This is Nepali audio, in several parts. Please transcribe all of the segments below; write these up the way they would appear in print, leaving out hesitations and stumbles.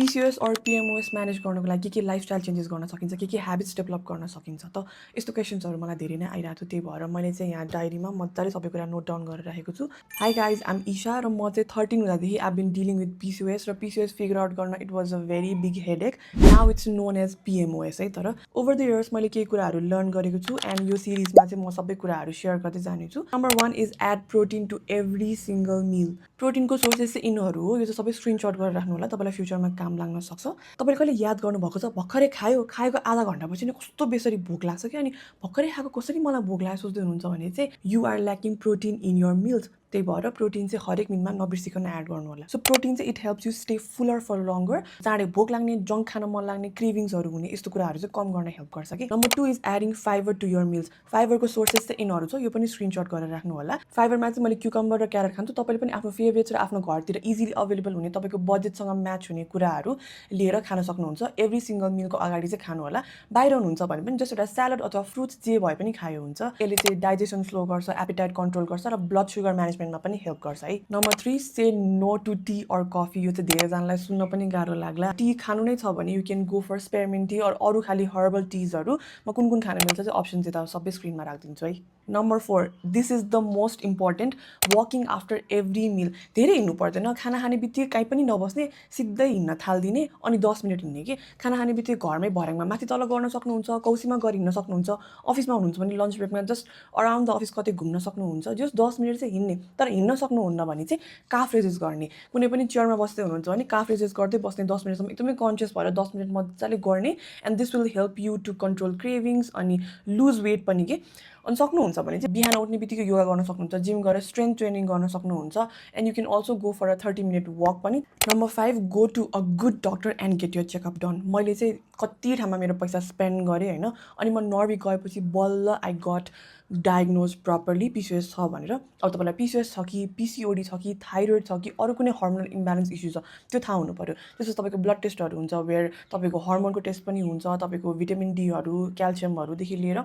PCOS or PMOS म्यानेज गर्नको लागि के लाइफस्टाइल चेन्जेस गर्न सकिन्छ, के ह्याबिट्स डेभलप गर्न सकिन्छ त? यस्तो क्वेसन्सहरू मलाई धेरै नै आइरहेको थियो। त्यही भएर मैले चाहिँ यहाँ डायरीमा मजाले सबै कुरा नोट डाउन गरेर राखेको छु। हाई गाइज, आइम ईशा र म चाहिँ 13 हुँदादेखि I been dealing with PCOS र PCOS फिगर आउट गर्न it was a very big headache. Now it's known as PMOS है। तर ओभर द इयर्स मैले केही कुराहरू लर्न गरेको छु एन्ड यो सिरिजमा चाहिँ म सबै कुराहरू सेयर गर्दै जानेछु। Number 1 is add protein to every single meal. प्रोटिनको सोर्सेस चाहिँ यिनीहरू हो। यो चाहिँ सबै स्क्रिनसट गरेर राख्नु होला, तपाईँलाई फ्युचरमा काम लाग्न सक्छ। तपाईँले कहिले याद गर्नुभएको छ भर्खरै खाएको आधा घन्टापछि नै कस्तो बेसरी भोक लाग्छ कि, अनि भर्खरै खाएको कसरी मलाई भोक लाग्यो सोच्दै हुनुहुन्छ भने चाहिँ you are lacking protein in your meals. त्यही भएर प्रोटिन चाहिँ हरेक मिलमा नबिर्सिकन एड गर्नु होला। सो प्रोटिन चाहिँ it helps you stay fuller for longer. चाँडै भोक लाग्ने, जङ्क खान मन लाग्ने, क्रेभिङ्सहरू हुने यस्तो कुराहरू चाहिँ कम गर्न हेल्प गर्छ कि। Number 2 is adding fibre to your meals. फाइबरको सोर्सेस चाहिँ यिनीहरू छ, यो पनि स्क्रिनसट गरेर राख्नु होला। फाइबरमा चाहिँ मैले क्युकम्बर र क्यारेट खान्छु। तपाईँले पनि आफ्नो फेभरेट्स र आफ्नो घरतिर इजिली अभाइलेबल हुने, तपाईँको बजेटसँग म्याच हुने कुराहरू लिएर खान सक्नुहुन्छ। एभ्री सिङ्गल मिलको अगाडि चाहिँ खानु होला। बाहिर हुनुहुन्छ भने पनि जस्ट एउटा स्यालड अथवा फ्रुट्स जे भए पनि खायो हुन्छ। यसले चाहिँ डाइजेसन स्लो गर्छ, एपिटाइट कन्ट्रोल गर्छ र ब्लड सुगर म्यानेजमेन्टमा पनि हेल्प गर्छ है। Number 3, say no to tea or coffee. यो चाहिँ धेरैजनालाई सुन्न पनि गाह्रो लाग्ला। टी खानु नै छ भने you can go for spearmint tea or अरू खाली हर्बल टिजहरू। म कुन कुन खान मिल्छ चाहिँ अप्सन चाहिँ सबै स्क्रिनमा राखिदिन्छु है। Number 4, this is the most important, walking after every meal. धेरै हिँड्नु पर्दैन। खाना खाने बित्तिकै कहीँ पनि नबस्ने, सिधै हिँड्न थालिदिने, अनि 10 मिनट हिँड्ने कि। खाना खाने बित्तिकै घरमै भर्याङमा माथि तल गर्न सक्नुहुन्छ, कौसीमा गरी हिँड्न सक्नुहुन्छ। अफिसमा हुनुहुन्छ भने lunch break just around the office कतै घुम्न सक्नुहुन्छ। जस्ट 10 मिनट चाहिँ हिँड्ने। तर हिँड्न सक्नुहुन्न भने चाहिँ काफ रेजेस गर्ने। कुनै पनि चेयरमा बस्दै हुनुहुन्छ भने काफ रेजेस गर्दै बस्ने 10 मिनटसम्म एकदमै कन्सियस भएर 10 मिनट मजाले गर्ने। And this will help you to control cravings अनि लुज वेट पनि के। अनि सक्नुहुन्छ भने चाहिँ बिहान उठ्ने बित्तिकै योगा गर्न सक्नुहुन्छ, जिम गरेर स्ट्रेन्थ ट्रेनिङ गर्न सक्नुहुन्छ। And you can also go for a 30 minute walk पनि। Number 5, go to a good doctor and get your checkup done. मैले चाहिँ कति ठाउँमा मेरो पैसा स्पेन्ड गरेँ होइन, अनि म नर्विक गएपछि बल्ल I got diagnose properly PCOS छ भनेर। अब तपाईँलाई PCOS छ कि, PCOD छ कि, थाइरोइड छ कि, अरू कुनै हर्मोनल इम्ब्यालेन्स इस्यु छ, त्यो थाहा हुनु पऱ्यो। त्यसपछि तपाईँको ब्लड टेस्टहरू हुन्छ, वेयर तपाईँको हर्मोनको टेस्ट पनि हुन्छ, तपाईँको भिटामिन डीहरू, क्याल्सियमहरूदेखि लिएर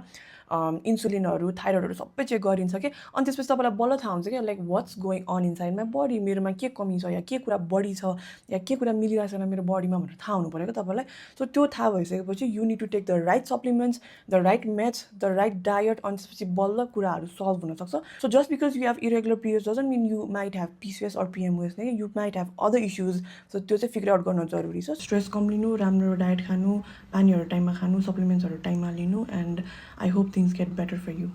इन्सुलिनहरू, थाइरोइडहरू सबै चेक गरिन्छ कि। अनि त्यसपछि तपाईँलाई बल्ल थाहा हुन्छ कि like what's going on inside my body, मेरोमा के कमी छ या के कुरा बढी छ या के कुरा मिलिरहेको छैन मेरो बडीमा भनेर थाहा हुनु पऱ्यो क्या तपाईँलाई। सो त्यो थाहा भइसकेपछि you need to take the right supplements, the right meds, the right diet. अनि त्यसपछि बल्ल कुराहरू सल्भ हुनसक्छ। So just because you have irregular periods doesn't mean you might have PCOS or PMOS नै, you might have other issues. So त्यो चाहिँ फिगर आउट गर्न जरुरी छ। स्ट्रेस कम लिनु, राम्रो डायट खानु, पानीहरू टाइममा खानु, सप्लिमेन्ट्सहरू टाइममा लिनु, and I hope things get better for you.